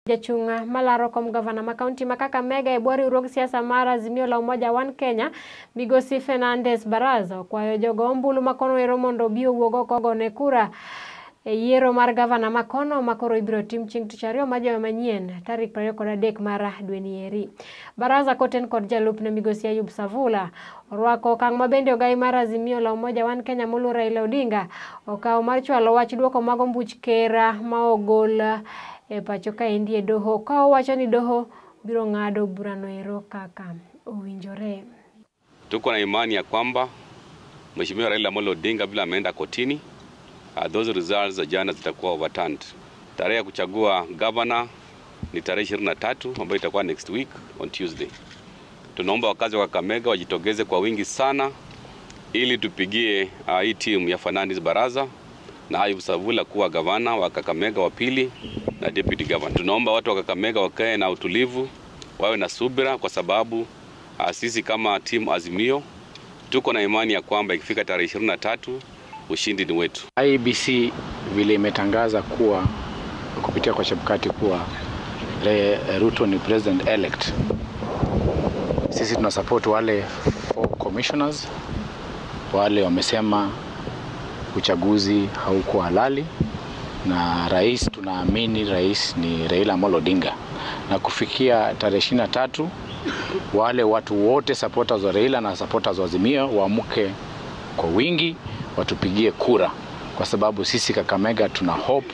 Jachung' malaro kom gavana ma kaunti ma Kakamega e bwo riwruog siasa mar Azimio la Umoja One Kenya, Migosi Fernandes Baraza okwayo jogo ombulu ma kono ero mondo obi owuog oko ogone kura e yiero mar gavana ma kono ma koro ibiro tim chieng' tich ariyo ma juma manyien tarik 23 mar dweni eri. Baraza koten kod jalupne Migosi Ayub Savula orwako okang' ma bende ogai mar Azimio la Umoja One Kenya moluor Raila Odinga okawo mar chwalo wach duoko mag ombuch ker ma ogol e pacho kaendi e doho ka owacho ni doho biro ng'ado burano ero kaka owinjore. Tuko na imani ya kwamba Mheshimiwa Raila Amolo Odinga vile ameenda kotini, those results za jana zitakuwa overturned. Tarehe ya kuchagua governor ni tarehe 23 ambayo itakuwa next week on Tuesday. Tunaomba wakazi wa Kakamega wajitokeze kwa wingi sana ili tupigie hii timu ya Fernandes Baraza na Ayub Savula kuwa gavana wa Kakamega wa pili na deputy governor. Tunaomba watu wa Kakamega wakae na utulivu, wawe na subira kwa sababu sisi kama timu Azimio tuko na imani ya kwamba ikifika tarehe 23 ushindi ni wetu. IEBC vile imetangaza kuwa kupitia kwa Chebukati kuwa Ruto ni president elect. Sisi tuna support wale 4 commissioners wale wamesema uchaguzi haukuwa halali, na rais tunaamini rais ni Raila Amolo Odinga, na kufikia tarehe 23 wale watu wote supporters wa Raila na supporters wa Azimio waamke kwa wingi watupigie kura, kwa sababu sisi Kakamega tuna hope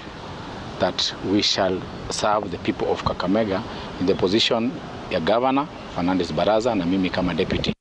that we shall serve the people of Kakamega in the position ya governor Fernandes Baraza na mimi kama deputy.